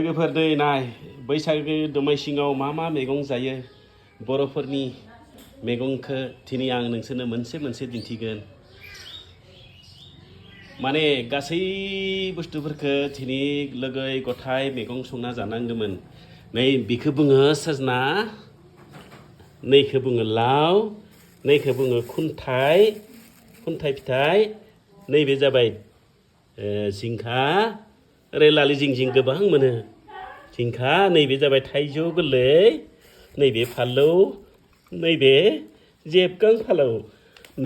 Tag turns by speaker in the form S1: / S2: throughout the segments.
S1: लोगोफोर दै नाय बैसागो दमासिङाव मा मैगं जायो बर'फोरनि मैगंखौ दिनै आं नोंसोरनो मोनसे दिन्थिगोन माने गासै बुस्थुफोरखौ दिनै लोगोय गथाय मैगं संना जानांगौमोन नै बिखौ बुङो सजना नैखौ बुङो लाव नैखौ बुङो खुन्थाइ फिथाइ नैबे जाबाय जिंखा ओरै लालि जिं गोबां मोनो जिंखा नैबे जाबाय थाइजौ गोरलै नैबे फानलौ नैबे जेबगां फालौ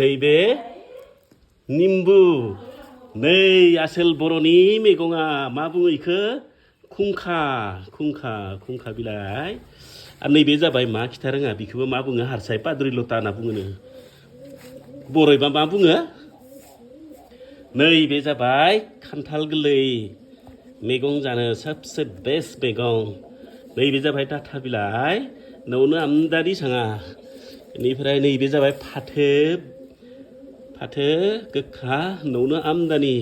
S1: नैबे निम्बु नै आसोल बर'नि मैगङा मा बुङो इखो खुंखा बिलाइ आरो नैबे जाबाय मा खिथा रोङा बिखौबो मा बुङो हारसाय पाद्रिलता होनना बुङोनो बर'बा मा बुङो नैबे जाबाय खान्थाल गोरलै मैगं जानो सबसे बेस्ट मैगं नैबे जाबाय डाटा बिलाइ नौनो आमदानि साङा बेनिफ्राय नैबे जाबाय फाथो गोखा नौनो आमदानि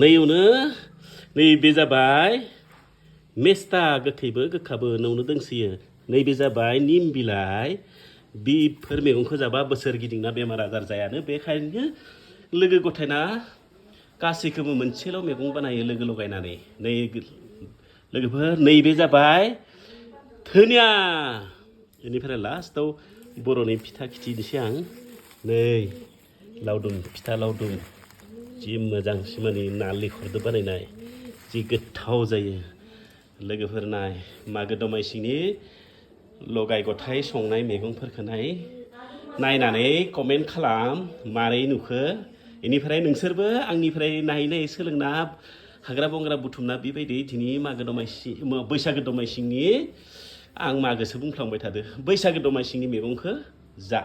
S1: नैयावनो नैबे जाबाय मेस्टा गोखाबो नौनो दोंसोयो नैबे जाबाय निम बिलाइ बिफोर मैगंखौ जाबा बोसोर गिदिंना बेमार आजार जायानो बेखायनो लोगो गथायना गासैखौबो मोनसेल' मैगं बानायो लोगो लगायनानै नै लोगोफोर नैबे जाबाय धोनिया बेनिफ्राय लास्टआव बर'नि फिथा खिथिनोसै आं नै फिथा लावदुम जि मोजां सिमानि नालेंखरजों बानायनाय जि गोथाव जायो लोगोफोर नाय मागो दमासिनि लगाय गथाय संनाय मैगंफोरखौ नायनानै कमेन्ट खालाम मारै नुखो बेनिफ्राय नोंसोरबो आंनिफ्राय नायै सोलोंना हाग्रा बंग्रा बुथुमना बेबायदि दिनै बैसागो दमासिनि आं मागोसो बुंफ्लांबाय थादो बैसागो दमासिनि मैगंखौ जा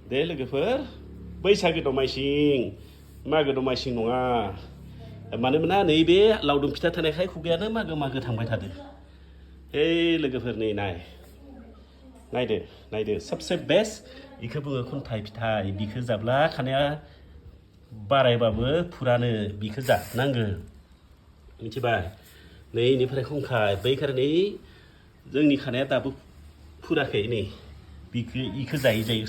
S1: दे लोगोफोर बैसागो दमासिं मागो दमासिं नङा मानोना नैबे लावदुम फिथा थानायखाय खुगायानो मागो थांबाय थादो हे लोगोफोर नै नायदो सबसे बेस्ट बेखौ बुङो खुन्थाइ फिथाइ बिखौ जाब्ला खानाया बारायबाबो फुरानो बिखौ जानांगो मिथिबाय नै इनिफ्राय खुंखाय बैखारनै जोंनि खानाया दाबो फुराखै नै बिखौ जायो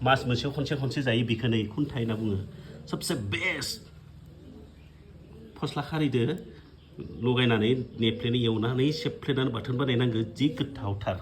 S1: मास मोनसेयाव खनसे जायो बिखौ नै खुन्थाइ होनना बुङो सबसे बेस्ट फस्ला खारैदो लगायनानै नेफ्लेना एवनानै सेफ्लेनानै बाथोन बानायनांगो जि गोथावथार